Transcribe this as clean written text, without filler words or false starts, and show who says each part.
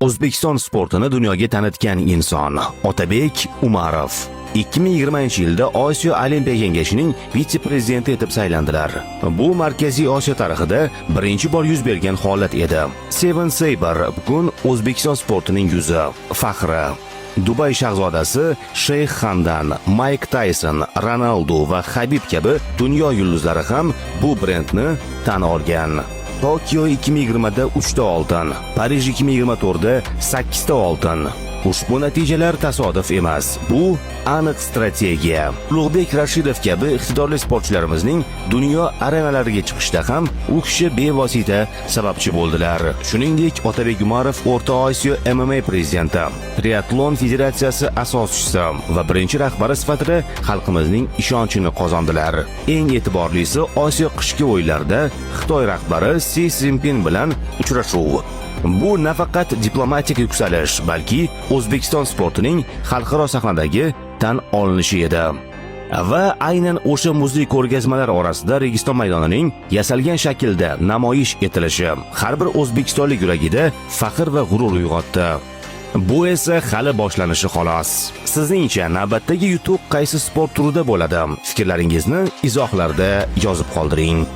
Speaker 1: O'zbekiston sportini dunyoga tanitgan inson Otabek Umarov 2020-yilda Osiyo Olimpiya Kengashining vitse-prezidenti etib saylandilar. Bu Markaziy Osiyo tarixida birinchi bor yuz bergan holat edi. Seven Saber bugun O'zbekiston sportining yuzi, faxri. Dubay shahzodasi Sheyx Hamdan, Mayk Tayson, Ronaldu va Habib kabi dunyo yulduzlari ham bu brendni tan olgan. Tokio 2020 da 3 ta oltin, Parij 2024 da 8 ta oltin. Ushbu natijalar tasodif emas. Bu aniq strategiya. Ulug'bek Rashidov kabi iqtidorli sportchilarimizning dunyo arenalariga chiqishida ham u kishi bevosita sababchi bo'ldilar. Shuningdek, Otabek Umarov O'rta Osiyo MMA prezidenti, Triatlon federatsiyasi asoschisi va birinchi rahbari sifatida xalqimizning ishonchini qozondilar. Eng e'tiborlisi, Osiyo qishki o'yinlarida Xitoy rahbari Si Szinpin bilan uchrashuv. Bu nafaqat diplomatik yuksalish, balki O'zbekiston sportining xalqaro sahnadagi tan olinishi edi. Va aynan o'sha muzey ko'rgazmalar orasida Registon maydonining yasalgan shaklda namoyish etilishi har bir o'zbekistonlik yuragida faxr va g'urur uyg'otdi. Bu esa hali boshlanishi xolos. Sizningcha, navbatdagi yutuq qaysi sport turida bo'ladi? Fikrlaringizni izohlarda yozib qoldiring.